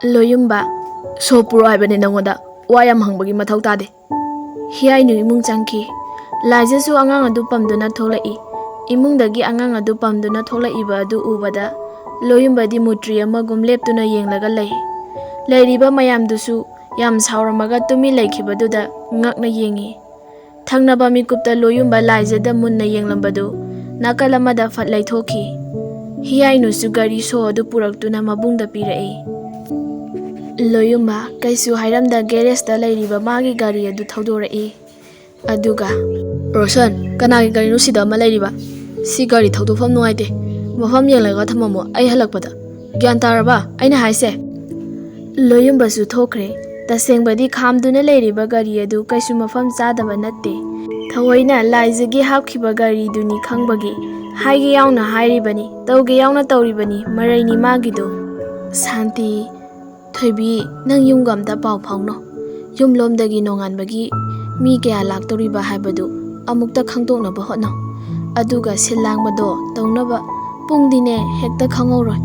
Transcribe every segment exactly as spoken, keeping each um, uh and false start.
ꯂꯣꯌꯨꯝꯕ, ꯁꯣ ꯄꯨꯔꯛꯑꯣ ꯍꯥꯏꯕꯅꯦ ꯅꯪꯉꯣꯟꯗ꯫ ꯋꯥ ꯌꯥꯝ ꯍꯪꯕꯒꯤ ꯃꯊꯧ ꯇꯥꯗꯦ꯫ ꯍꯤꯌꯥꯏꯅꯨ ꯏꯃꯨꯡ ꯆꯪꯈꯤ꯫ ꯂꯥꯏꯖꯁꯨ ꯑꯉꯥꯡ ꯑꯗꯨ ꯄꯝꯗꯨꯅ ꯊꯣꯛꯂꯛꯏ꯫ ꯏꯃꯨꯡꯗꯒꯤ ꯑꯉꯥꯡ ꯑꯗꯨ ꯄꯝꯗꯨꯅ ꯊꯣꯛꯂꯛꯏꯕ ꯑꯗꯨ ꯎꯕꯗ ꯂꯣꯌꯨꯝꯕꯗꯤ ꯃꯨꯇ꯭ꯔꯤ ꯑꯃꯒꯨꯝ ꯂꯦꯞꯇꯨꯅ ꯌꯦꯡꯂꯒ ꯂꯩ꯫ ꯂꯩꯔꯤꯕ ꯃꯌꯥꯝꯗꯨꯁꯨ ꯌꯥꯝ ꯁꯥꯎꯔꯝꯃꯒ ꯇꯨꯃꯤꯟ ꯂꯩꯈꯤꯕꯗꯨꯗ ꯉꯛꯅ ꯌꯦꯡꯉꯤ꯫ ꯊꯪꯅꯕ ꯃꯤꯀꯨꯞꯇ ꯂꯣꯌꯨꯝꯕ ꯂꯥꯏꯖꯗ ꯃꯨꯟꯅ ꯌꯦꯡꯂꯝꯕꯗꯨ ꯅꯥꯀꯜ ꯑꯃꯗ ꯐꯠ ꯂꯩꯊꯣꯛꯈꯤ꯫ ꯍꯤꯌꯥꯏꯅꯨꯁꯨ ꯒꯥꯔꯤ ꯁꯣ ꯑꯗꯨ ꯄꯨꯔꯛꯇꯨꯅ ꯃꯕꯨꯡꯗ ꯄꯤꯔꯛꯏ꯫ ꯂꯣꯌꯨꯝꯕ ꯀꯩꯁꯨ ꯍꯥꯏꯔꯝꯗ ꯒꯦꯔꯦꯖꯇ ꯂꯩꯔꯤꯕ ꯃꯥꯒꯤ ꯒꯥꯔꯤ ꯑꯗꯨ ꯊꯧꯗꯣꯔꯛꯏ꯫ ꯑꯗꯨꯒ, "ꯔꯣꯁꯟ, ꯀꯅꯥꯒꯤ ꯒꯥꯔꯤꯅꯣ ꯁꯤꯗ ꯑꯃ ꯂꯩꯔꯤꯕ? ꯁꯤ ꯒꯥꯔꯤ ꯊꯧꯗꯣꯛꯐꯝ ꯅꯨꯡꯉꯥꯏꯇꯦ꯫ ꯃꯐꯝ ꯌꯦꯡꯂꯒ ꯊꯝꯃꯝꯃꯣ, ꯑꯩ ꯍꯜꯂꯛꯄꯗ꯫ ꯒ꯭ꯌꯥꯟ ꯇꯥꯔꯕ ꯑꯩꯅ ꯍꯥꯏꯁꯦ?" ꯂꯣꯌꯨꯝꯕꯁꯨ ꯊꯣꯛꯈ꯭ꯔꯦ꯫ ꯇꯁꯦꯡꯕꯗꯤ ꯈꯥꯝꯗꯨꯅ ꯂꯩꯔꯤꯕ ꯒꯥꯔꯤ ꯑꯗꯨ ꯀꯩꯁꯨ ꯃꯐꯝ ꯆꯥꯗꯕ ꯅꯠꯇꯦ꯫ ꯊꯑꯣꯏꯅ ꯂꯥꯏꯖꯒꯤ ꯍꯥꯞꯈꯤꯕ ꯒꯥꯔꯤꯗꯨꯅꯤ ꯈꯪꯕꯒꯤ ꯍꯥꯏꯒꯦ ꯌꯥꯎꯅ ꯍꯥꯏꯔꯤꯕꯅꯤ, ꯇꯧꯒꯦ ꯌꯥꯎꯅ ꯇꯧꯔꯤꯕꯅꯤ, ꯃꯔꯩꯅꯤ ꯃꯥꯒꯤꯗꯨ꯫ ꯁꯥꯟꯇꯤ, ꯊꯣꯏꯕꯤ, ꯅꯪ ꯌꯨꯝꯒ ꯑꯝꯇ ꯄꯥꯎ ꯐꯥꯎꯅꯧ꯫ ꯌꯨꯝꯂꯣꯝꯗꯒꯤ ꯅꯣꯡꯉꯥꯟꯕꯒꯤ ꯃꯤ ꯀꯌꯥ ꯂꯥꯛꯇꯧꯔꯤꯕ ꯍꯥꯏꯕꯗꯨ ꯑꯃꯨꯛꯇ ꯈꯪꯗꯣꯛꯅꯕ ꯍꯣꯠꯅꯧ꯫ ꯑꯗꯨꯒ ꯁꯤꯜ ꯂꯥꯡꯕꯗꯣ ꯇꯧꯅꯕ꯫ ꯄꯨꯡꯗꯤꯅꯦ ꯍꯦꯛꯇ ꯈꯪꯍꯧꯔꯣꯏ꯫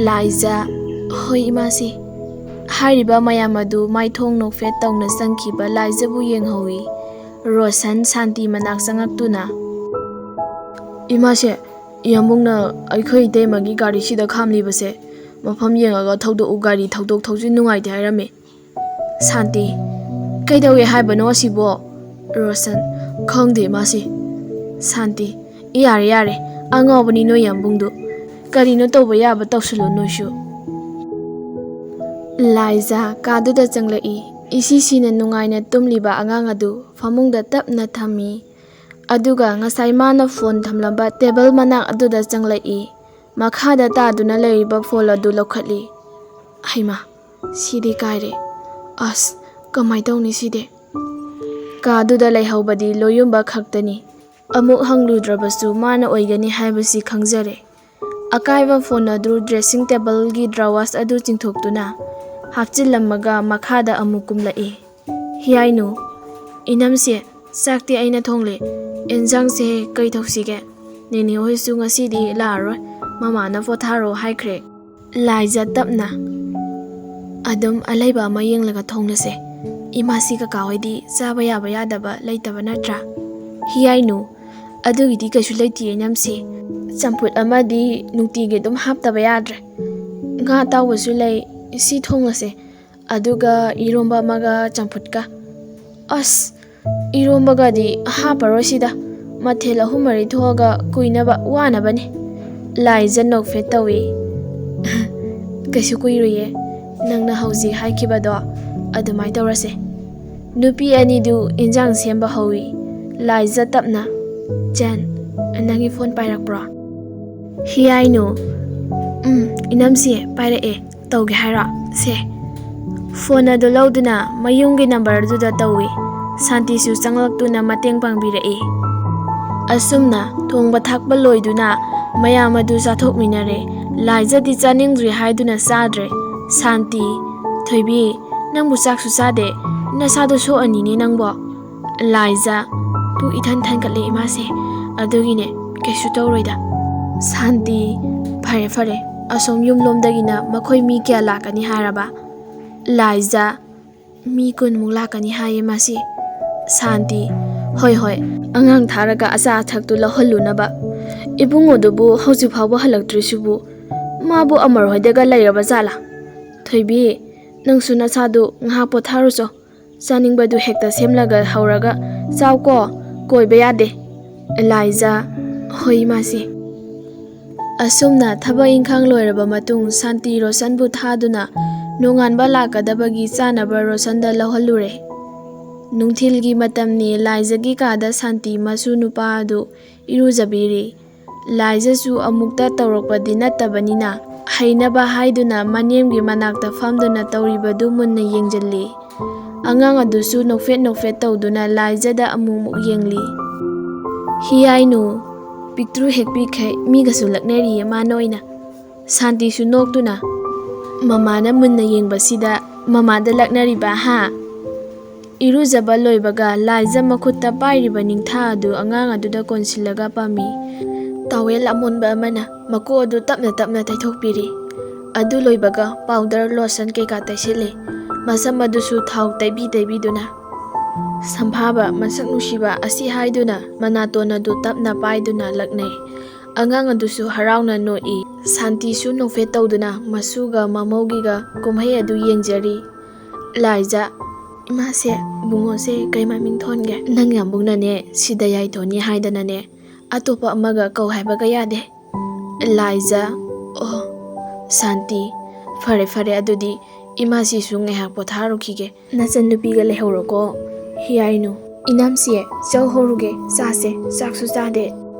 ꯂꯥꯏꯖ, "ꯍꯣꯏ ꯏꯃꯥꯁꯤ"꯫ ꯍꯥꯏꯔꯤꯕ ꯃꯌꯥꯝ ꯑꯗꯨ ꯃꯥꯏꯊꯣꯡ ꯅꯣꯛꯐꯦꯠ ꯇꯧꯅ ꯆꯪꯈꯤꯕ ꯂꯥꯏꯖꯕꯨ ꯌꯦꯡꯍꯧꯏ꯫ ꯔꯣꯁꯟ ꯁꯥꯟꯇꯤ ꯃꯅꯥꯛ ꯆꯪꯉꯛꯇꯨꯅ, "ꯏꯃꯥꯁꯦ, ꯌꯥꯝꯕꯨꯡꯅ ꯑꯩꯈꯣꯏ ꯏꯇꯩꯃꯒꯤ ꯒꯥꯔꯤꯁꯤꯗ ꯈꯥꯝꯂꯤꯕꯁꯦ, ꯃꯐꯝ ꯌꯦꯡꯉꯒ ꯊꯧꯗꯣꯛꯎ, ꯒꯥꯔꯤ ꯊꯧꯗꯣꯛ ꯊꯧꯖꯤꯟ ꯅꯨꯡꯉꯥꯏꯇꯦ ꯍꯥꯏꯔꯝꯃꯤ"꯫ ꯁꯥꯟꯇꯤ, "ꯀꯩꯗꯧꯋꯦ ꯍꯥꯏꯕꯅꯣ ꯑꯁꯤꯕꯣ?" ꯔꯣꯁꯟ, "ꯈꯪꯗꯦ ꯃꯥꯁꯤ"꯫ ꯁꯥꯟꯇꯤ, "ꯌꯥꯔꯦ ꯌꯥꯔꯦ, ꯑꯉꯥꯎꯕꯅꯤ ꯅꯣꯏ ꯌꯥꯝꯕꯨꯡꯗꯨ꯫ ꯀꯔꯤꯅꯣ ꯇꯧꯕ ꯌꯥꯕ ꯇꯧꯁꯤꯜꯂꯨ ꯅꯣꯏꯁꯨ"꯫ ꯂꯥꯏꯖꯥ ꯀꯥꯗꯨꯗ ꯆꯪꯂꯛꯏ꯫ ꯏꯁꯤꯁꯤꯅ ꯅꯨꯡꯉꯥꯏꯅ ꯇꯨꯝꯂꯤꯕ ꯑꯉꯥꯡ ꯑꯗꯨ ꯐꯃꯨꯡꯗ ꯇꯞꯅ ꯊꯝꯃꯤ꯫ ꯑꯗꯨꯒ ꯉꯁꯥꯏ ꯃꯥꯅ ꯐꯣꯟ ꯊꯝꯂꯝꯕ ꯇꯦꯕꯜ ꯃꯅꯥꯛ ꯑꯗꯨꯗ ꯆꯪꯂꯛꯏ꯫ ꯃꯈꯥꯗ ꯇꯥꯗꯨꯅ ꯂꯩꯔꯤꯕ ꯐꯣꯟ ꯑꯗꯨ ꯂꯧꯈꯠꯂꯤ꯫ ꯍꯩꯃꯥ, ꯁꯤꯗꯤ ꯀꯥꯏꯔꯦ꯫ ꯑꯁ, ꯀꯃꯥꯏ ꯇꯧꯅꯤ ꯁꯤꯗꯤ? ꯀꯥꯗꯨꯗ ꯂꯩꯍꯧꯕꯗꯤ ꯂꯣꯌꯨꯝꯕ ꯈꯛꯇꯅꯤ꯫ ꯑꯃꯨꯛ ꯍꯪꯂꯨꯗ꯭ꯔꯕꯁꯨ ꯃꯥꯅ ꯑꯣꯏꯒꯅꯤ ꯍꯥꯏꯕꯁꯤ ꯈꯪꯖꯔꯦ꯫ ꯑꯀꯥꯏꯕ ꯐꯣꯟ ꯑꯗꯨ ꯗ꯭ꯔꯦꯁꯤꯡ ꯇꯦꯕꯜꯒꯤ ꯗ꯭ꯔꯋꯥꯁ ꯑꯗꯨ ꯆꯤꯡꯊꯣꯛꯇꯨꯅ ꯍꯥꯞꯆꯤꯜꯂꯝꯃꯒ ꯃꯈꯥꯗ ꯑꯃꯨꯛ ꯀꯨꯝꯂꯛꯏ꯫ ꯍꯤꯌꯥꯏꯅꯨ, "ꯏꯅꯝꯁꯦ, ꯆꯥꯛꯇꯤ ꯑꯩꯅ ꯊꯣꯡꯂꯦ꯫ ꯑꯦꯟꯖꯥꯡꯁꯦ ꯀꯩ ꯇꯧꯁꯤꯒꯦ? ꯅꯦꯅꯦ ꯍꯣꯏꯁꯨ ꯉꯁꯤꯗꯤ ꯂꯥꯛꯑꯔꯣꯏ꯫ ꯃꯃꯥꯅ ꯄꯣꯊꯥꯔꯣ ꯍꯥꯏꯈ꯭ꯔꯦ"꯫ ꯂꯥꯏꯖ ꯇꯞꯅ, ꯑꯗꯨꯝ ꯑꯂꯩꯕ ꯑꯃ ꯌꯦꯡꯂꯒ ꯊꯣꯡꯂꯁꯦ꯫ ꯏꯃꯥꯁꯤ ꯀꯀꯥ ꯍꯣꯏꯗꯤ ꯆꯥꯕ ꯌꯥꯕ ꯌꯥꯗꯕ ꯂꯩꯇꯕ ꯅꯠꯇ꯭ꯔꯥ? ꯍꯤꯌꯥꯏꯅꯨ, ꯑꯗꯨꯒꯤꯗꯤ ꯀꯩꯁꯨ ꯂꯩꯇꯦ ꯏꯅꯝꯁꯤ꯫ ꯆꯝꯐꯨꯠ ꯑꯃꯗꯤ ꯅꯨꯡꯇꯤꯒꯤ ꯑꯗꯨꯝ ꯍꯥꯞꯇꯕ ꯌꯥꯗ꯭ꯔꯦ꯫ ꯉꯥ ꯑꯇꯥꯎꯕꯁꯨ ꯂꯩ, ꯁꯤ ꯊꯣꯡꯂꯁꯦ꯫ ꯑꯗꯨꯒ ꯏꯔꯣꯝꯕ ꯑꯃꯒ ꯆꯝꯐꯨꯠꯀ꯫ ꯑꯁ, ꯏꯔꯣꯝꯕꯒꯗꯤ ꯍꯥꯞꯄꯔꯣꯏꯁꯤꯗ꯫ ꯃꯊꯦꯜ ꯑꯍꯨꯝ ꯃꯔꯤ ꯊꯣꯛꯑꯒ ꯀꯨꯏꯅꯕ ꯋꯥꯅꯕꯅꯤ꯫ ꯂꯥꯏꯖ ꯅꯣꯛꯐꯦꯠ ꯇꯧꯏ꯫ ꯀꯩꯁꯨ ꯀꯨꯏꯔꯣꯏꯌꯦ꯫ ꯅꯪꯅ ꯍꯧꯖꯤꯛ ꯍꯥꯏꯈꯤꯕꯗꯣ ꯑꯗꯨꯃꯥꯏ ꯇꯧꯔꯁꯦ꯫ ꯅꯨꯄꯤ ꯑꯅꯤꯗꯨ ꯏꯟꯖꯥꯡ ꯁꯦꯝꯕ ꯍꯧꯏ꯫ ꯂꯥꯏꯖ ꯇꯞꯅ, "ꯖꯦꯟ, ꯅꯪꯒꯤ ꯐꯣꯟ ꯄꯥꯏꯔꯛꯄ꯭ꯔꯣ?" ꯍꯤꯌꯥꯏꯅꯨ, "ꯎꯝ, ꯏꯅꯝꯁꯤ ꯄꯥꯏꯔꯛꯑꯦ꯫ ꯇꯧꯒꯦ ꯍꯥꯏꯔꯣ? ꯁꯦ꯫" ꯐꯣꯟ ꯑꯗꯨ ꯂꯧꯗꯨꯅ ꯃꯌꯨꯝꯒꯤ ꯅꯝꯕꯔꯗꯨꯗ ꯇꯧꯏ꯫ ꯁꯥꯟꯇꯤꯁꯨ ꯆꯪꯂꯛꯇꯨꯅ ꯃꯇꯦꯡ ꯄꯥꯡꯕꯤꯔꯛꯏ꯫ ꯑꯁꯨꯝꯅ ꯊꯣꯡꯕ ꯊꯥꯛꯄ ꯂꯣꯏꯗꯨꯅ ꯃꯌꯥꯝ ꯑꯗꯨ ꯆꯥꯊꯣꯛꯃꯤꯟꯅꯔꯦ꯫ ꯂꯥꯏꯖꯗꯤ ꯆꯥꯅꯤꯡꯗ꯭ꯔꯤ ꯍꯥꯏꯗꯨꯅ ꯆꯥꯗ꯭ꯔꯦ꯫ ꯁꯥꯟꯇꯤ, "ꯊꯣꯏꯕꯤ, ꯅꯪꯕꯨ ꯆꯥꯛꯁꯨ ꯆꯥꯗꯦ, ꯅꯁꯥꯗꯣ ꯁꯣꯛꯑꯅꯤꯅꯦ ꯅꯪꯕꯣ꯫" ꯂꯥꯏꯖ, "ꯄꯨꯛ ꯏꯊꯟ ꯊꯟꯒꯠꯂꯦ ꯏꯃꯥꯁꯦ, ꯑꯗꯨꯒꯤꯅꯦ, ꯀꯩꯁꯨ ꯇꯧꯔꯣꯏꯗ꯫" ꯁꯥꯟꯇꯤ, "ꯐꯔꯦ ꯐꯔꯦ, ꯑꯁꯣꯝ ꯌꯨꯝꯂꯣꯝꯗꯒꯤꯅ ꯃꯈꯣꯏ ꯃꯤ ꯀꯌꯥ ꯂꯥꯛꯀꯅꯤ ꯍꯥꯏꯔꯕ?" ꯂꯥꯏꯖ, "ꯃꯤ ꯀꯨꯟꯃꯨꯛ ꯂꯥꯛꯀꯅꯤ ꯍꯥꯏꯌꯦ ꯃꯥꯁꯤ꯫" ꯁꯥꯟꯇꯤ, "ꯍꯣꯏ ꯍꯣꯏ, ꯑꯉꯥꯡ ꯊꯥꯔꯒ ꯑꯆꯥ ꯑꯊꯛꯇꯨ ꯂꯧꯍꯜꯂꯨꯅꯕ꯫ ꯏꯕꯨꯡꯉꯣꯗꯨꯕꯨ ꯍꯧꯖꯤꯛ ꯐꯥꯎꯕ ꯍꯜꯂꯛꯇ꯭ꯔꯤꯁꯤꯕꯨ? ꯃꯥꯕꯨ ꯑꯃꯔ ꯍꯣꯏꯗꯒ ꯂꯩꯔꯕ ꯖꯥꯠꯂꯥ? ꯊꯣꯏꯕꯤ, ꯅꯪꯁꯨ ꯅꯁꯥꯗꯨ ꯉꯥꯏꯍꯥꯛ ꯄꯣꯊꯥꯔꯨꯆꯣ꯫ ꯆꯥꯅꯤꯡꯕꯗꯨ ꯍꯦꯛꯇ ꯁꯦꯝꯂꯒ ꯍꯧꯔꯒ ꯆꯥꯎꯀꯣ, ꯀꯣꯏꯕ ꯌꯥꯗꯦ꯫" ꯂꯥꯏꯖ, "ꯍꯣꯏ ꯏꯃꯥꯁꯤ꯫" ꯑꯁꯨꯝꯅ ꯊꯕꯛ ꯏꯪꯈꯥꯡ ꯂꯣꯏꯔꯕ ꯃꯇꯨꯡ ꯁꯥꯟꯇꯤ ꯔꯣꯁꯟꯕꯨ ꯊꯥꯗꯨꯅ ꯅꯣꯡꯉꯥꯟꯕ ꯂꯥꯛꯀꯗꯕꯒꯤ ꯆꯥꯅꯕ ꯔꯣꯁꯟꯗ ꯂꯧꯍꯜꯂꯨꯔꯦ꯫ ꯅꯨꯡꯊꯤꯜꯒꯤ ꯃꯇꯝꯅꯤ꯫ ꯂꯥꯏꯖꯒꯤ ꯀꯥꯗ ꯁꯥꯟꯇꯤ ꯃꯁꯨ ꯅꯨꯄꯥ ꯑꯗꯨ ꯏꯔꯨꯖꯕꯤꯔꯤ꯫ ꯂꯥꯏꯖꯁꯨ ꯑꯃꯨꯛꯇ ꯇꯧꯔꯛꯄꯗꯤ ꯅꯠꯇꯕꯅꯤꯅ ꯍꯩꯅꯕ ꯍꯥꯏꯗꯨꯅ ꯃꯅꯦꯝꯒꯤ ꯃꯅꯥꯛꯇ ꯐꯝꯗꯨꯅ ꯇꯧꯔꯤꯕꯗꯨ ꯃꯨꯟꯅ ꯌꯦꯡꯖꯤꯜꯂꯤ꯫ ꯑꯉꯥꯡ ꯑꯗꯨꯁꯨ ꯅꯣꯛꯐꯦꯠ ꯅꯣꯛꯐꯦꯠ ꯇꯧꯗꯨꯅ ꯂꯥꯏꯖꯗ ꯑꯃꯨꯛꯃꯨꯛ ꯌꯦꯡꯂꯤ꯫ ꯍꯤꯌꯥꯏꯅꯨ, ꯄꯤꯛꯇ꯭ꯔꯨ ꯍꯦꯛ ꯄꯤꯛꯈꯩ ꯃꯤꯒꯁꯨ ꯂꯛꯅꯔꯤꯌꯦ ꯃꯥꯅ ꯑꯣꯏꯅ꯫ ꯁꯥꯟꯇꯤꯁꯨ ꯅꯣꯛꯇꯨꯅ, "ꯃꯃꯥꯅ ꯃꯨꯟꯅ ꯌꯦꯡꯕꯁꯤꯗ ꯃꯃꯥꯗ ꯂꯛꯅꯔꯤꯕ ꯍꯥ?" ꯏꯔꯨꯖꯕ ꯂꯣꯏꯕꯒ ꯂꯥꯏꯖ ꯃꯈꯨꯠꯇ ꯄꯥꯏꯔꯤꯕ ꯅꯤꯡꯊꯥ ꯑꯗꯨ ꯑꯉꯥꯡ ꯑꯗꯨꯗ ꯀꯣꯟꯁꯤꯜꯂꯒ ꯄꯝꯃꯤ꯫ ꯇꯥꯋꯦꯜ ꯑꯃꯣꯟꯕ ꯑꯃꯅ ꯃꯀꯣꯛ ꯑꯗꯨ ꯇꯞꯅ ꯇꯞꯅ ꯇꯩꯊꯣꯛꯄꯤꯔꯤ꯫ ꯑꯗꯨ ꯂꯣꯏꯕꯒ ꯄꯥꯎꯗꯔ, ꯂꯣꯁꯟ ꯀꯩꯀꯥ ꯇꯩꯁꯤꯜꯂꯤ꯫ ꯃꯁꯝ ꯑꯗꯨꯁꯨ ꯊꯥꯎ ꯇꯩꯕꯤ ꯇꯩꯕꯤꯗꯨꯅ꯫ "ꯁꯝꯐꯥꯕ, ꯃꯁꯛ ꯅꯨꯡꯁꯤꯕ" ꯑꯁꯤ ꯍꯥꯏꯗꯨꯅ ꯃꯅꯥꯇꯣꯟ ꯑꯗꯨ ꯇꯞꯅ ꯄꯥꯏꯗꯨꯅ ꯂꯛꯅꯩ꯫ ꯑꯉꯥꯡ ꯑꯗꯨꯁꯨ ꯍꯔꯥꯎꯅ ꯅꯣꯛꯏ꯫ ꯁꯥꯟꯇꯤꯁꯨ ꯅꯣꯛꯐꯦꯠ ꯇꯧꯗꯨꯅ ꯃꯁꯨꯒ ꯃꯃꯧꯒꯤꯒ ꯀꯨꯝꯍꯩ ꯑꯗꯨ ꯌꯦꯡꯖꯔꯤ꯫ ꯂꯥꯏꯖ, "ꯏꯃꯥꯁꯦ, ꯏꯕꯨꯡꯉꯣꯁꯦ ꯀꯩ ꯃꯃꯤꯡ ꯊꯣꯟꯒꯦ?" "ꯅꯪ ꯌꯥꯝꯕꯨꯡꯅꯅꯦ ꯁꯤꯗ ꯌꯥꯏꯊꯣꯟꯅꯤ ꯍꯥꯏꯗꯅꯅꯦ ꯑꯇꯣꯞꯄ ꯑꯃꯒ ꯀꯧ ꯍꯥꯏꯕꯒ ꯌꯥꯗꯦ꯫" ꯂꯥꯏꯖ, "ꯑꯣ, ꯁꯥꯟꯇꯤ, ꯐꯔꯦ ꯐꯔꯦ, ꯑꯗꯨꯗꯤ ꯏꯃꯥꯁꯤꯁꯨ ꯉꯥꯏꯍꯥꯛ ꯄꯣꯊꯥꯔꯨꯈꯤꯒꯦ꯫ ꯅꯆꯟꯅꯨꯄꯤꯒ ꯂꯩꯍꯧꯔꯣꯀꯣ꯫" ꯍꯤꯌꯥꯏꯅꯨ, "ꯏꯅꯝꯁꯦ, ꯆꯧ ꯍꯧꯔꯨꯒꯦ, ꯆꯥꯁꯦ, ꯆꯥꯛꯁꯨ ꯆꯥꯗꯦ꯫"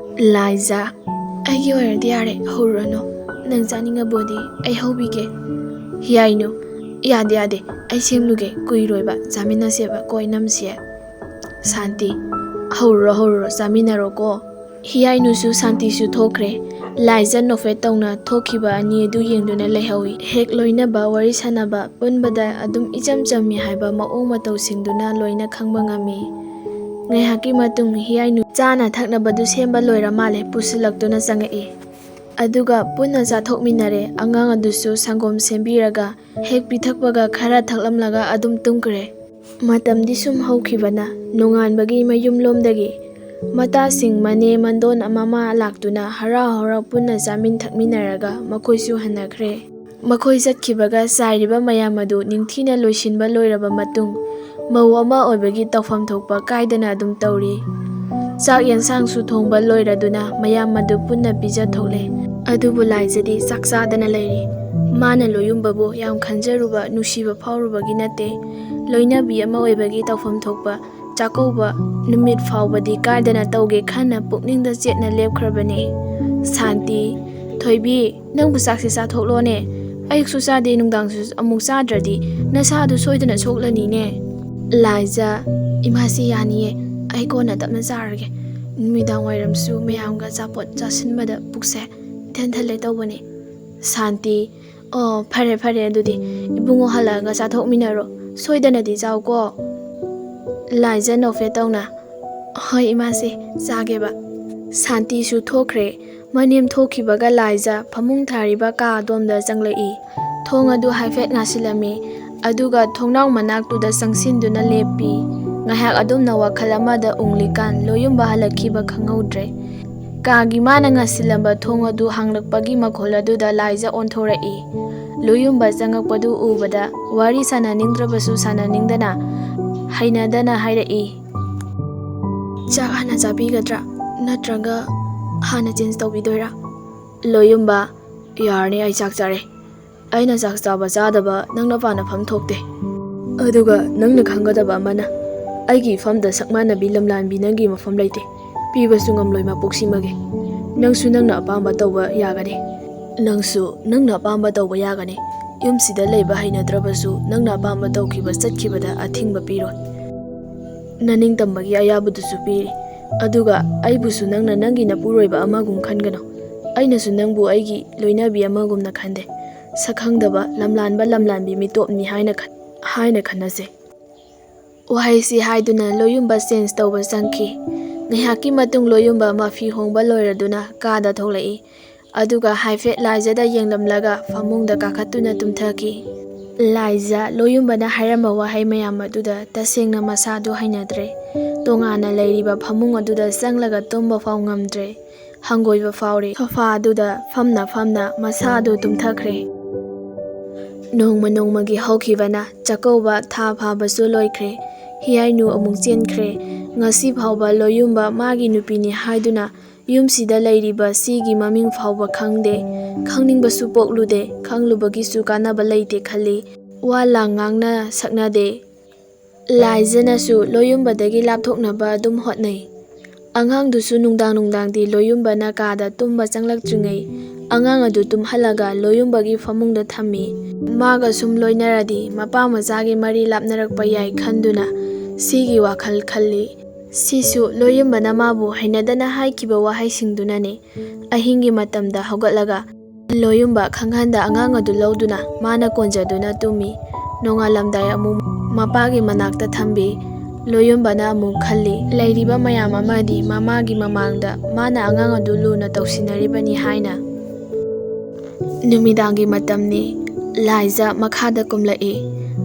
ꯂꯥꯏꯖ, "ꯑꯩꯒꯤ ꯑꯣꯏꯔꯗꯤ ꯌꯥꯔꯦ, ꯍꯧꯔꯨꯔꯅꯨ꯫ ꯅꯪ ꯆꯥꯅꯤꯡꯉꯕꯣꯗꯤ ꯑꯩ ꯍꯧꯕꯤꯒꯦ꯫" ꯍꯤꯌꯥꯏꯅꯨ, "ꯌꯥꯗꯦ ꯌꯥꯗꯦ, ꯑꯩ ꯁꯦꯝꯂꯨꯒꯦ, ꯀꯨꯏꯔꯣꯏꯕ, ꯆꯥꯃꯤꯟꯅꯁꯦꯕ ꯀꯣ ꯏꯅꯝꯁꯦ꯫" ꯁꯥꯟꯇꯤ, "ꯍꯧꯔꯨꯔꯣ ꯍꯧꯔꯨꯔꯣ, ꯆꯥꯃꯤꯟꯅꯔꯣꯀꯣ꯫" ꯍꯤꯌꯥꯏꯅꯨꯁꯨ ꯁꯥꯟꯇꯤꯁꯨ ꯊꯣꯛꯈ꯭ꯔꯦ꯫ ꯂꯥꯏꯖ ꯅꯣꯛꯐꯦꯠ ꯇꯧꯅ ꯊꯣꯛꯈꯤꯕ ꯑꯅꯤ ꯑꯗꯨ ꯌꯦꯡꯗꯨꯅ ꯂꯩꯍꯧꯏ꯫ ꯍꯦꯛ ꯂꯣꯏꯅꯕ, ꯋꯥꯔꯤ ꯁꯥꯟꯅꯕ, ꯄꯨꯟꯕꯗ ꯑꯗꯨꯝ ꯏꯆꯝ ꯆꯝꯃꯤ ꯍꯥꯏꯕ ꯃꯑꯣꯡ ꯃꯇꯧꯁꯤꯡꯗꯨꯅ ꯂꯣꯏꯅ ꯈꯪꯕ ꯉꯝꯃꯤ꯫ ꯉꯥꯏꯍꯥꯛꯀꯤ ꯃꯇꯨꯡ ꯍꯤꯌꯥꯏꯅꯨ ꯆꯥꯅ ꯊꯛꯅꯕꯗꯨ ꯁꯦꯝꯕ ꯂꯣꯏꯔ ꯃꯥꯜꯂꯦ, ꯄꯨꯁꯤꯜꯂꯛꯇꯨꯅ ꯆꯪꯉꯛꯏ꯫ ꯑꯗꯨꯒ ꯄꯨꯟꯅ ꯆꯥꯊꯣꯛꯃꯤꯟꯅꯔꯦ꯫ ꯑꯉꯥꯡ ꯑꯗꯨꯁꯨ ꯁꯪꯒꯣꯝ ꯁꯦꯝꯕꯤꯔꯒ ꯍꯦꯛ ꯄꯤꯊꯛꯄꯒ ꯈꯔ ꯊꯛꯂꯝꯂꯒ ꯑꯗꯨꯝ ꯇꯨꯝꯈ꯭ꯔꯦ꯫ ꯃꯇꯝꯗꯤ ꯁꯨꯝ ꯍꯧꯈꯤꯕꯅ ꯅꯣꯡꯉꯥꯟꯕꯒꯤ ꯃꯌꯨꯝꯂꯣꯝꯗꯒꯤ ꯃꯇꯥꯁꯤꯡ, ꯃꯅꯦ, ꯃꯟꯗꯣꯟ, ꯃꯃꯥ ꯂꯥꯛꯇꯨꯅ ꯍꯔꯥꯎ ꯍꯔꯥꯎ ꯄꯨꯟꯅ ꯆꯥꯃꯤꯟ ꯊꯛꯃꯤꯟꯅꯔꯒ ꯃꯈꯣꯏꯁꯨ ꯍꯟꯅꯈ꯭ꯔꯦ꯫ ꯃꯈꯣꯏ ꯆꯠꯈꯤꯕꯒ ꯆꯥꯏꯔꯤꯕ ꯃꯌꯥꯝ ꯑꯗꯨ ꯅꯤꯡꯊꯤꯅ ꯂꯣꯏꯁꯤꯟꯕ ꯂꯣꯏꯔꯕ ꯃꯇꯨꯡ, ꯃꯧ ꯑꯃ ꯑꯣꯏꯕꯒꯤ ꯇꯧꯐꯝ ꯊꯣꯛꯄ ꯀꯥꯏꯗꯅ ꯑꯗꯨꯝ ꯇꯧꯔꯤ꯫ ꯆꯥꯛ ꯌꯦꯟꯁꯥꯡꯁꯨ ꯊꯣꯡꯕ ꯂꯣꯏꯔꯗꯨꯅ ꯃꯌꯥꯝ ꯑꯗꯨ ꯄꯨꯟꯅ ꯄꯤꯖ ꯊꯣꯛꯂꯦ꯫ ꯑꯗꯨꯕꯨ ꯂꯥꯏꯖꯗꯤ ꯆꯥꯛ ꯆꯥꯗꯅ ꯂꯩꯔꯤ꯫ ꯃꯥꯅ ꯂꯣꯏꯌꯨꯝꯕꯕꯨ ꯌꯥꯝ ꯈꯟꯖꯔꯨꯕ, ꯅꯨꯡꯁꯤꯕ ꯐꯥꯎꯔꯨꯕꯒꯤ ꯅꯠꯇꯦ꯫ ꯂꯣꯏꯅꯕꯤ ꯑꯃ ꯑꯣꯏꯕꯒꯤ ꯇꯧꯐꯝ ꯊꯣꯛꯄ ꯆꯥꯛꯀꯧꯕ ꯅꯨꯃꯤꯠ ꯐꯥꯎꯕꯗꯤ ꯀꯥꯏꯗꯅ ꯇꯧꯒꯦ ꯈꯟꯅ ꯄꯨꯛꯅꯤꯡꯗ ꯆꯦꯠꯅ ꯂꯦꯞꯈ꯭ꯔꯕꯅꯦ꯫ ꯁꯥꯟꯇꯤ, "ꯊꯣꯏꯕꯤ, ꯅꯪꯕꯨ ꯆꯥꯛꯁꯦ ꯆꯥꯊꯣꯛꯂꯣꯅꯦ꯫ ꯑꯌꯨꯛꯁꯨ ꯆꯥꯗꯦ, ꯅꯨꯡꯗꯥꯡꯁꯨ ꯑꯃꯨꯛ ꯆꯥꯗ꯭ꯔꯗꯤ ꯅꯁꯥꯗꯨ ꯁꯣꯏꯗꯅ ꯁꯣꯛꯂꯅꯤꯅꯦ꯫" ꯂꯥꯏꯖ, "ꯏꯃꯥꯁꯤ, ꯌꯥꯅꯤꯌꯦ, ꯑꯩ ꯀꯣꯟꯅ ꯇꯞꯅ ꯆꯥꯔꯒꯦ꯫ ꯅꯨꯃꯤꯗꯥꯡ ꯋꯥꯏꯔꯝꯁꯨ ꯃꯌꯥꯝꯒ ꯑꯆꯥꯄꯣꯠ ꯆꯥꯁꯤꯟꯕꯗ ꯄꯨꯛꯁꯦ ꯏꯊꯟ ꯊꯜꯂꯦ ꯇꯧꯕꯅꯦ꯫" ꯁꯥꯟꯇꯤ, "ꯑꯣ, ꯐꯔꯦ ꯐꯔꯦ, ꯑꯗꯨꯗꯤ ꯏꯕꯨꯡꯉꯣ ꯍꯜꯂꯛꯑꯒ ꯆꯥꯊꯣꯛꯃꯤꯟꯅꯔꯣ꯫ ꯁꯣꯏꯗꯅꯗꯤ ꯆꯥꯎꯀꯣ꯫" ꯂꯥꯏꯖ ꯅꯣꯛꯐꯦꯠ ꯇꯧꯅ, "ꯍꯣꯏ ꯏꯃꯥꯁꯦ, ꯆꯥꯒꯦꯕ꯫" ꯁꯥꯟꯇꯤꯁꯨ ꯊꯣꯛꯈ꯭ꯔꯦ꯫ ꯃꯅꯦꯝ ꯊꯣꯛꯈꯤꯕꯒ ꯂꯥꯏꯖ ꯐꯃꯨꯡ ꯊꯥꯔꯤꯕ ꯀꯥ ꯑꯗꯣꯝꯗ ꯆꯪꯂꯛꯏ꯫ ꯊꯣꯡ ꯑꯗꯨ ꯍꯥꯏꯐꯦꯠ ꯉꯥꯁꯤꯜꯂꯝꯃꯤ꯫ ꯑꯗꯨꯒ ꯊꯣꯡꯅꯥꯎ ꯃꯅꯥꯛꯇꯨꯗ ꯆꯪꯁꯤꯟꯗꯨꯅ ꯂꯦꯞꯄꯤ꯫ ꯉꯥꯏꯍꯥꯛ ꯑꯗꯨꯝꯅ ꯋꯥꯈꯜ ꯑꯃꯗ ꯎꯪꯂꯤꯀꯥꯟ ꯂꯣꯌꯨꯝꯕ ꯍꯜꯂꯛꯈꯤꯕ ꯈꯪꯍꯧꯗ꯭ꯔꯦ꯫ ꯀꯥꯒꯤ ꯃꯥꯅ ꯉꯥꯁꯤꯜꯂꯝꯕ ꯊꯣꯡ ꯑꯗꯨ ꯍꯥꯡꯂꯛꯄꯒꯤ ꯃꯈꯣꯜ ꯑꯗꯨꯗ ꯂꯥꯏꯖ ꯑꯣꯟꯊꯣꯔꯛꯏ꯫ ꯂꯣꯌꯨꯝꯕ ꯆꯪꯉꯛꯄꯗꯨ ꯎꯕꯗ ꯋꯥꯔꯤ ꯁꯥꯟꯅꯅꯤꯡꯗ꯭ꯔꯕꯁꯨ ꯁꯥꯟꯅꯅꯤꯡꯗꯅ ꯍꯩꯅꯗꯅ ꯍꯥꯏꯔꯛꯏ꯫ "ꯆꯥꯛ ꯍꯥꯟꯅ ꯆꯥꯕꯤꯒꯗ꯭ꯔꯥ? ꯅꯠꯇ꯭ꯔꯒ ꯍꯥꯟꯅ ꯆꯦꯟꯖ ꯇꯧꯕꯤꯗꯣꯏꯔꯥ?" ꯂꯣꯌꯨꯝꯕ, "ꯌꯥꯔꯅꯤ, ꯑꯩ ꯆꯥꯛ ꯆꯥꯔꯦ꯫ ꯑꯩꯅ ꯆꯥꯛ ꯆꯥꯕ ꯆꯥꯗꯕ ꯅꯪꯅ ꯄꯥꯟꯅꯐꯝ ꯊꯣꯛꯇꯦ꯫ ꯑꯗꯨꯒ ꯅꯪꯅ ꯈꯪꯒꯗꯕ ꯑꯃꯅ, ꯑꯩꯒꯤ ꯏꯐꯝꯗ ꯁꯛ ꯃꯥꯟꯅꯕꯤ ꯂꯝꯂꯥꯟꯕꯤ ꯅꯪꯒꯤ ꯃꯐꯝ ꯂꯩꯇꯦ꯫ ꯄꯤꯕꯁꯨ ꯉꯝꯂꯣꯏ ꯃꯄꯣꯛꯁꯤꯃꯒꯤ꯫ ꯅꯪꯁꯨ ꯅꯪꯅ ꯑꯄꯥꯝꯕ ꯇꯧꯕ ꯌꯥꯒꯅꯤ꯫ ꯅꯪꯁꯨ ꯅꯪꯅ ꯑꯄꯥꯝꯕ ꯇꯧꯕ ꯌꯥꯒꯅꯤ꯫ ꯌꯨꯝꯁꯤꯗ ꯂꯩꯕ ꯍꯩꯅꯗ꯭ꯔꯕꯁꯨ ꯅꯪꯅ ꯑꯄꯥꯝꯕ ꯇꯧꯈꯤꯕ ꯆꯠꯈꯤꯕꯗ ꯑꯊꯤꯡꯕ ꯄꯤꯔꯣꯏ꯫ ꯅꯅꯤꯡꯇꯝꯕꯒꯤ ꯑꯌꯥꯕꯗꯨꯁꯨ ꯄꯤꯔꯤ꯫ ꯑꯗꯨꯒ ꯑꯩꯕꯨꯁꯨ ꯅꯪꯅ ꯅꯪꯒꯤ ꯅꯄꯨꯔꯣꯏꯕ ꯑꯃꯒꯨꯝ ꯈꯟꯒꯅꯨ꯫ ꯑꯩꯅꯁꯨ ꯅꯪꯕꯨ ꯑꯩꯒꯤ ꯂꯣꯏꯅꯕꯤ ꯑꯃꯒꯨꯝꯅ ꯈꯟꯗꯦ꯫ ꯁꯛꯈꯪꯗꯕ ꯂꯝꯂꯥꯟꯕ ꯂꯝꯂꯥꯟꯕꯤ ꯃꯤꯇꯣꯞꯅꯤ ꯍꯥꯏꯅ ꯈꯟ-, ꯍꯥꯏꯅ ꯈꯟꯅꯁꯦ꯫ ꯋꯥꯍꯩꯁꯤ ꯍꯥꯏꯗꯨꯅ ꯂꯣꯌꯨꯝꯕ ꯆꯦꯟꯖ ꯇꯧꯕ ꯆꯪꯈꯤ꯫ ꯉꯥꯏꯍꯥꯛꯀꯤ ꯃꯇꯨꯡ ꯂꯣꯌꯨꯝꯕ ꯃꯐꯤ ꯍꯣꯡꯕ ꯂꯣꯏꯔꯗꯨꯅ ꯀꯥꯗ ꯊꯣꯛꯂꯛꯏ꯫ ꯑꯗꯨꯒ ꯍꯥꯏꯐꯦꯠ ꯂꯥꯏꯖꯗ ꯌꯦꯡꯂꯝꯂꯒ ꯐꯃꯨꯡꯗ ꯀꯥꯈꯠꯇꯨꯅ ꯇꯨꯝꯊꯈꯤ꯫ ꯂꯥꯏꯖ ꯂꯣꯌꯨꯝꯕꯅ ꯍꯥꯏꯔꯝꯕ ꯋꯥꯍꯩ ꯃꯌꯥꯝ ꯑꯗꯨꯗ ꯇꯁꯦꯡꯅ ꯃꯁꯥꯗꯨ ꯍꯩꯅꯗ꯭ꯔꯦ꯫ ꯇꯣꯉꯥꯟꯅ ꯂꯩꯔꯤꯕ ꯐꯃꯨꯡ ꯑꯗꯨꯗ ꯆꯪꯂꯒ ꯇꯨꯝꯕ ꯐꯥꯎ ꯉꯝꯗ꯭ꯔꯦ꯫ ꯍꯪꯒꯣꯏꯕ ꯐꯥꯎꯔꯦ꯫ ꯁꯣꯐꯥ ꯑꯗꯨꯗ ꯐꯝꯅ ꯐꯝꯅ ꯃꯁꯥ ꯑꯗꯨ ꯇꯨꯝꯊꯈ꯭ꯔꯦ꯫ ꯅꯣꯡꯃ ꯅꯣꯡꯃꯒꯤ ꯍꯧꯈꯤꯕꯅ ꯆꯥꯛꯀꯧꯕ ꯊꯥ ꯐꯥꯕꯁꯨ ꯂꯣꯏꯈ꯭ꯔꯦ꯫ ꯍꯤꯌꯥꯏꯅꯨ ꯑꯃꯨꯛ ꯆꯦꯟꯈ꯭ꯔꯦ꯫ ꯉꯁꯤ ꯐꯥꯎꯕ ꯂꯣꯌꯨꯝꯕ ꯃꯥꯒꯤ ꯅꯨꯄꯤꯅꯤ ꯍꯥꯏꯗꯨꯅ ꯌꯨꯝꯁꯤꯗ ꯂꯩꯔꯤꯕ ꯁꯤꯒꯤ ꯃꯃꯤꯡ ꯐꯥꯎꯕ ꯈꯪꯗꯦ꯫ ꯈꯪꯅꯤꯡꯕꯁꯨ ꯄꯣꯛꯂꯨꯗꯦ꯫ ꯈꯪꯂꯨꯕꯒꯤꯁꯨ ꯀꯥꯟꯅꯕ ꯂꯩꯇꯦ ꯈꯜꯂꯤ꯫ ꯋꯥ ꯂꯥꯡ ꯉꯥꯡꯅ ꯁꯛꯅꯗꯦ꯫ ꯂꯥꯏꯖꯅꯁꯨ ꯂꯣꯌꯨꯝꯕꯗꯒꯤ ꯂꯥꯞꯊꯣꯛꯅꯕ ꯑꯗꯨꯝ ꯍꯣꯠꯅꯩ꯫ ꯑꯉꯥꯡꯗꯨꯁꯨ ꯅꯨꯡꯗꯥꯡ ꯅꯨꯡꯗꯥꯡꯗꯤ ꯂꯣꯌꯨꯝꯕꯅ ꯀꯥꯗ ꯇꯨꯝꯕ ꯆꯪꯂꯛꯇ꯭ꯔꯤꯉꯩ ꯑꯉꯥꯡ ꯑꯗꯨ ꯇꯨꯝꯍꯜꯂꯒ ꯂꯣꯌꯨꯝꯕꯒꯤ ꯐꯃꯨꯡꯗ ꯊꯝꯃꯤ꯫ ꯃꯥꯒ ꯁꯨꯝ ꯂꯣꯏꯅꯔꯗꯤ ꯃꯄꯥ ꯃꯆꯥꯒꯤ ꯃꯔꯤ ꯂꯥꯞꯅꯔꯛꯄ ꯌꯥꯏ ꯈꯟꯗꯨꯅ ꯁꯤꯒꯤ ꯋꯥꯈꯜ ꯈꯜꯂꯤ꯫ ꯁꯤꯁꯨ ꯂꯣꯌꯨꯝꯕꯅ ꯃꯥꯕꯨ ꯍꯩꯅꯗꯅ ꯍꯥꯏꯈꯤꯕ ꯋꯥꯍꯩꯁꯤꯡꯗꯨꯅꯅꯤ꯫ ꯑꯍꯤꯡꯒꯤ ꯃꯇꯝꯗ ꯍꯧꯒꯠꯂꯒ ꯂꯣꯌꯨꯝꯕ ꯈꯪꯍꯟꯗ ꯑꯉꯥꯡ ꯑꯗꯨ ꯂꯧꯗꯨꯅ ꯃꯥꯅ ꯀꯣꯟꯖꯗꯨꯅ ꯇꯨꯝꯃꯤ꯫ ꯅꯣꯡꯉꯥꯜꯂꯝꯗꯥꯏ ꯑꯃꯨꯛ ꯃꯄꯥꯒꯤ ꯃꯅꯥꯛꯇ ꯊꯝꯕꯤ꯫ ꯂꯣꯌꯨꯝꯕꯅ ꯑꯃꯨꯛ ꯈꯜꯂꯤ, ꯂꯩꯔꯤꯕ ꯃꯌꯥꯝ ꯑꯃꯗꯤ ꯃꯃꯥꯒꯤ ꯃꯃꯥꯡꯗ ꯃꯥꯅ ꯑꯉꯥꯡ ꯑꯗꯨ ꯂꯨꯅ ꯇꯧꯁꯤꯟꯅꯔꯤꯕꯅꯤ ꯍꯥꯏꯅ꯫ ꯅꯨꯃꯤꯗꯥꯡꯒꯤ ꯃꯇꯝꯅꯤ꯫ ꯂꯥꯏꯖ ꯃꯈꯥꯗ ꯀꯨꯝꯂꯛꯏ꯫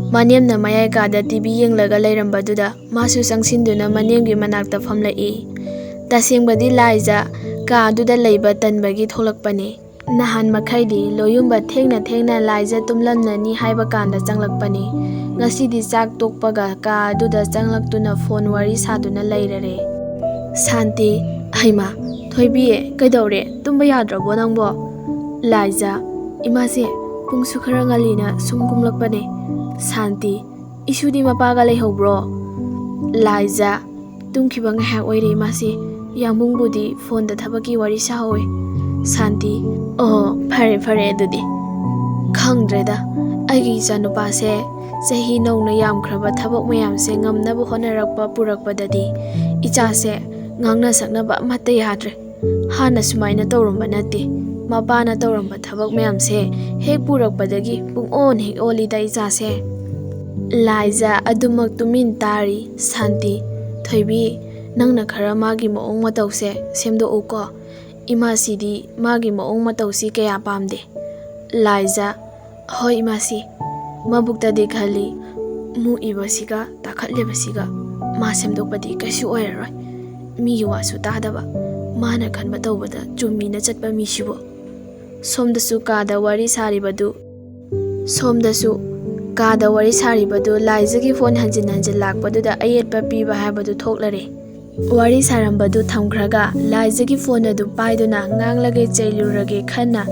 ꯃꯅꯦꯝꯅ ꯃꯌꯥꯏ ꯀꯥꯗ ꯇꯤ ꯚꯤ ꯌꯦꯡꯂꯒ ꯂꯩꯔꯝꯕꯗꯨꯗ ꯃꯥꯁꯨ ꯆꯪꯁꯤꯟꯗꯨꯅ ꯃꯅꯦꯝꯒꯤ ꯃꯅꯥꯛꯇ ꯐꯝꯂꯛꯏ꯫ ꯇꯁꯦꯡꯕꯗꯤ ꯂꯥꯏꯖ ꯀꯥ ꯑꯗꯨꯗ ꯂꯩꯕ ꯇꯟꯕꯒꯤ ꯊꯣꯛꯂꯛꯄꯅꯤ꯫ ꯅꯍꯥꯟ ꯃꯈꯩꯗꯤ ꯂꯣꯌꯨꯝꯕ ꯊꯦꯡꯅ ꯊꯦꯡꯅ ꯂꯥꯏꯖ ꯇꯨꯝꯂꯝꯂꯅꯤ ꯍꯥꯏꯕ ꯀꯥꯟꯗ ꯆꯪꯂꯛꯄꯅꯤ꯫ ꯉꯁꯤꯗꯤ ꯆꯥꯛ ꯇꯣꯛꯄꯒ ꯀꯥ ꯑꯗꯨꯗ ꯆꯪꯂꯛꯇꯨꯅ ꯐꯣꯟ ꯋꯥꯔꯤ ꯁꯥꯗꯨꯅ ꯂꯩꯔꯔꯦ꯫ ꯁꯥꯟꯇꯤ, ꯍꯩꯃꯥ, ꯊꯣꯏꯕꯤ, ꯀꯩꯗꯧꯔꯦ? ꯇꯨꯝꯕ ꯌꯥꯗ꯭ꯔꯕꯣ ꯅꯪꯕꯣ? ꯂꯥꯏꯖ, ꯏꯃꯥꯁꯦ, ꯄꯨꯡꯁꯨ ꯈꯔ ꯉꯜꯂꯤꯅ ꯁꯨꯝ ꯀꯨꯝꯂꯛꯄꯅꯦ꯫ ꯁꯥꯟꯇꯤ, ꯏꯁꯨꯗꯤ ꯃꯄꯥꯒ ꯂꯩꯍꯧꯕ꯭ꯔꯣ? ꯂꯥꯏꯖ, ꯇꯨꯝꯈꯤꯕ ꯉꯥꯏꯍꯥꯛ ꯑꯣꯏꯔꯦ ꯏꯃꯥꯁꯦ꯫ ꯌꯥꯝꯕꯨꯡꯕꯨꯗꯤ ꯐꯣꯟꯗ ꯊꯕꯛꯀꯤ ꯋꯥꯔꯤ ꯁꯥꯍꯧꯋꯦ꯫ ꯁꯥꯟꯇꯤ, ꯑꯣ, ꯐꯔꯦ ꯐꯔꯦ ꯑꯗꯨꯗꯤ꯫ ꯈꯪꯗ꯭ꯔꯦꯗ, ꯑꯩꯒꯤ ꯏꯆꯥꯅꯨꯄꯥꯁꯦ ꯆꯍꯤ ꯅꯧꯅ ꯌꯥꯝꯈ꯭ꯔꯕ ꯊꯕꯛ ꯃꯌꯥꯝꯁꯦ ꯉꯝꯅꯕ ꯍꯣꯠꯅꯔꯛꯄ ꯄꯨꯔꯛꯄꯗꯗꯤ ꯏꯆꯥꯁꯦ ꯉꯥꯡꯅ ꯁꯛꯅꯕ ꯑꯃꯠꯇ ꯌꯥꯗ꯭ꯔꯦ꯫ ꯍꯥꯟꯅ ꯁꯨꯃꯥꯏꯅ ꯇꯧꯔꯝꯕ ꯅꯠꯇꯦ꯫ ꯃꯄꯥꯅ ꯇꯧꯔꯝꯕ ꯊꯕꯛ ꯃꯌꯥꯝꯁꯦ ꯍꯦꯛ ꯄꯨꯔꯛꯄꯗꯒꯤ ꯄꯨꯡꯑꯣꯟ ꯍꯦꯛ ꯑꯣꯜꯂꯤꯗ ꯏꯆꯥꯁꯦ꯫ ꯂꯥꯏꯖ ꯑꯗꯨꯃꯛ ꯇꯨꯃꯤꯟ ꯇꯥꯔꯤ꯫ ꯁꯥꯟꯇꯤ, ꯊꯣꯏꯕꯤ, ꯅꯪꯅ ꯈꯔ ꯃꯥꯒꯤ ꯃꯑꯣꯡ ꯃꯇꯧꯁꯦ ꯁꯦꯝꯗꯣꯛꯎꯀꯣ꯫ ꯏꯃꯥꯁꯤꯗꯤ ꯃꯥꯒꯤ ꯃꯑꯣꯡ ꯃꯇꯧꯁꯤ ꯀꯌꯥ ꯄꯥꯝꯗꯦ꯫ ꯂꯥꯏꯖ, ꯍꯣꯏ ꯏꯃꯥꯁꯤ, ꯃꯕꯨꯛꯇꯗꯤ ꯈꯜꯂꯤ, ꯃꯨꯛꯏꯕꯁꯤꯒ ꯇꯥꯈꯠꯂꯤꯕꯁꯤꯒ ꯃꯥ ꯁꯦꯝꯗꯣꯛꯄꯗꯤ ꯀꯩꯁꯨ ꯑꯣꯏꯔꯔꯣꯏ꯫ ꯃꯤꯒꯤ ꯋꯥꯁꯨ ꯇꯥꯗꯕ, ꯃꯥꯅ ꯈꯟꯕ ꯇꯧꯕꯗ ꯆꯨꯝꯃꯤꯅ ꯆꯠꯄ ꯃꯤꯁꯤꯕꯨ꯫ ꯁꯣꯝꯗꯁꯨ ꯀꯥꯗ ꯋꯥꯔꯤ ꯁꯥꯔꯤꯕꯗꯨ, ꯁꯣꯝꯗꯁꯨ ꯀꯥꯗ ꯋꯥꯔꯤ ꯁꯥꯔꯤꯕꯗꯨ ꯂꯥꯏꯖꯒꯤ ꯐꯣꯟ ꯍꯟꯖꯤꯟ ꯍꯟꯖꯤꯟ ꯂꯥꯛꯄꯗꯨꯗ ꯑꯌꯦꯠꯄ ꯄꯤꯕ ꯍꯥꯏꯕꯗꯨ ꯊꯣꯛꯂꯔꯦ꯫ ꯋꯥꯔꯤ ꯁꯥꯔꯝꯕꯗꯨ ꯊꯝꯈ꯭ꯔꯒ ꯂꯥꯏꯖꯒꯤ ꯐꯣꯟ ꯑꯗꯨ ꯄꯥꯏꯗꯨꯅ ꯉꯥꯡꯂꯒꯦ ꯆꯩꯂꯨꯔꯒꯦ ꯈꯟꯅ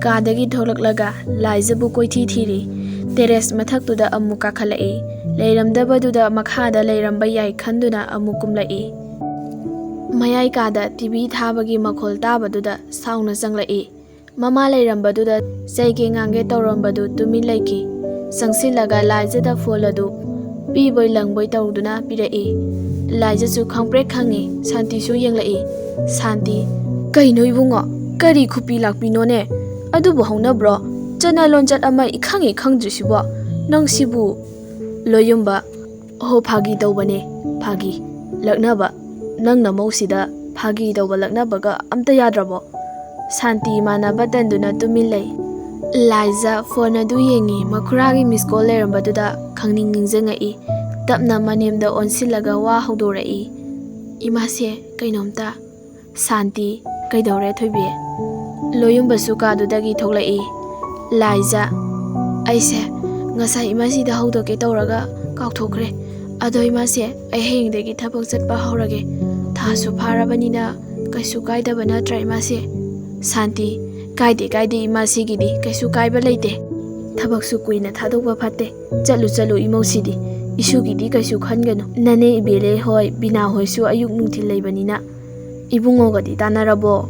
ꯀꯥꯗꯒꯤ ꯊꯣꯛꯂꯛꯂꯒ ꯂꯥꯏꯖꯕꯨ ꯀꯣꯏꯊꯤ ꯊꯤꯔꯤ꯫ ꯇꯦꯔꯦꯁ ꯃꯊꯛꯇꯨꯗ ꯑꯃꯨꯛ ꯀꯥꯈꯠꯂꯛꯏ꯫ ꯂꯩꯔꯝꯗꯕꯗꯨꯗ ꯃꯈꯥꯗ ꯂꯩꯔꯝꯕ ꯌꯥꯏ ꯈꯟꯗꯨꯅ ꯑꯃꯨꯛ ꯀꯨꯝꯂꯛꯏ꯫ ꯃꯌꯥꯏ ꯀꯥꯗ ꯇꯤ ꯚꯤ ꯊꯥꯕꯒꯤ ꯃꯈꯣꯜ ꯇꯥꯕꯗꯨꯗ ꯁꯥꯎꯅ ꯆꯪꯂꯛꯏ꯫ ꯃꯃꯥ ꯂꯩꯔꯝꯕꯗꯨꯗ ꯆꯩꯒꯦ ꯉꯥꯡꯒꯦ ꯇꯧꯔꯝꯕꯗꯨ ꯇꯨꯃꯤꯟ ꯂꯩꯈꯤ꯫ ꯆꯪꯁꯤꯜꯂꯒ ꯂꯥꯏꯖꯗ ꯐꯣꯟ ꯑꯗꯨ ꯄꯤꯕꯣꯏ ꯂꯪꯕꯣꯏ ꯇꯧꯗꯨꯅ ꯄꯤꯔꯛꯏ꯫ ꯂꯥꯏꯖꯁꯨ ꯈꯪꯄ꯭ꯔꯦꯛ ꯈꯪꯉꯤ꯫ ꯁꯥꯟꯇꯤꯁꯨ ꯌꯦꯡꯂꯛꯏ꯫ ꯁꯥꯟꯇꯤ, "ꯀꯩꯅꯣ ꯏꯕꯨꯡꯉꯣ? ꯀꯔꯤ ꯈꯨꯄꯤ ꯂꯥꯛꯄꯤꯅꯣꯅꯦ? ꯑꯗꯨꯕꯨ ꯍꯧꯅꯕ꯭ꯔꯣ? ꯆꯠꯅ ꯂꯣꯟꯆꯠ ꯑꯃ ꯏꯈꯪ ꯍꯦꯛ ꯈꯪꯗ꯭ꯔꯤꯁꯤꯕꯣ? ꯅꯪꯁꯤꯕꯨ?" ꯂꯣꯌꯨꯝꯕ, "ꯑꯣꯍꯣ, ꯐꯥꯒꯤ ꯇꯧꯕꯅꯦ꯫ ꯐꯥꯒꯤ꯫ ꯂꯛꯅꯕ? ꯅꯪ ꯅꯃꯧꯁꯤꯗ ꯐꯥꯒꯤ ꯇꯧꯕ ꯂꯛꯅꯕꯒ ꯑꯝꯇ ꯌꯥꯗ꯭ꯔꯕꯣ? ꯁꯥꯟꯇꯤ ꯏꯃꯥꯟꯅꯕ ꯇꯟꯗꯨꯅ ꯇꯨꯃꯤꯟ ꯂꯩ꯫ ꯂꯥꯏꯖ ꯐꯣꯟ ꯑꯗꯨ ꯌꯦꯡꯉꯤ꯫ ꯃꯈꯨꯔꯥꯒꯤ ꯃꯤꯁ ꯀꯣꯜ ꯂꯩꯔꯝꯕꯗꯨꯗ ꯈꯪꯅꯤꯡ ꯅꯤꯡꯁꯤꯡꯉꯛꯏ꯫ ꯇꯞꯅ ꯃꯅꯦꯝꯗ ꯑꯣꯟꯁꯤꯜꯂꯒ ꯋꯥ ꯍꯧꯗꯣꯔꯛꯏ꯫ "ꯏꯃꯥꯁꯦ, ꯀꯩꯅꯣꯝꯇ"꯫ ꯁꯥꯟꯇꯤ, "ꯀꯩꯗꯧꯔꯦ ꯊꯣꯏꯕꯤ?" ꯂꯣꯌꯨꯝꯕꯁꯨ ꯀꯥꯗꯨꯗꯒꯤ ꯊꯣꯛꯂꯛꯏ꯫ ꯂꯥꯏꯖ, "ꯑꯩꯁꯦ ꯉꯁꯥꯏ ꯏꯃꯥꯁꯤꯗ ꯍꯧꯗꯣꯛꯀꯦ ꯇꯧꯔꯒ ꯀꯥꯎꯊꯣꯛꯈ꯭ꯔꯦ꯫ ꯑꯗꯣ ꯏꯃꯥꯁꯦ, ꯑꯩ ꯍꯌꯦꯡꯗꯒꯤ ꯊꯕꯛ ꯆꯠꯄ ꯍꯧꯔꯒꯦ꯫ ꯊꯥꯁꯨ ꯐꯥꯔꯕꯅꯤꯅ ꯀꯩꯁꯨ ꯀꯥꯏꯗꯕ ꯅꯠꯇ꯭ꯔꯥ ꯏꯃꯥꯁꯦ?" ꯁꯥꯟꯇꯤ, "ꯀꯥꯏꯗꯦ, ꯀꯥꯏꯗꯦ ꯏꯃꯥꯁꯤꯒꯤꯗꯤ ꯀꯩꯁꯨ ꯀꯥꯏꯕ ꯂꯩꯇꯦ꯫ ꯊꯕꯛꯁꯨ ꯀꯨꯏꯅ ꯊꯥꯗꯣꯛꯄ ꯐꯠꯇꯦ꯫ ꯆꯠꯂꯨ, ꯆꯠꯂꯨ ꯏꯃꯧꯁꯤꯗꯤ꯫ ꯏꯁꯨꯒꯤꯗꯤ ꯀꯩꯁꯨ ꯈꯟꯒꯅꯨ꯫ ꯅꯅꯦ ꯏꯕꯦꯂꯦ ꯍꯣꯏ, ꯕꯤꯅꯥ ꯍꯣꯏꯁꯨ ꯑꯌꯨꯛ ꯅꯨꯡꯊꯤꯜ ꯂꯩꯕꯅꯤꯅ꯫ ꯏꯕꯨꯡꯉꯣꯒꯗꯤ ꯇꯥꯟꯅꯔꯕꯣ?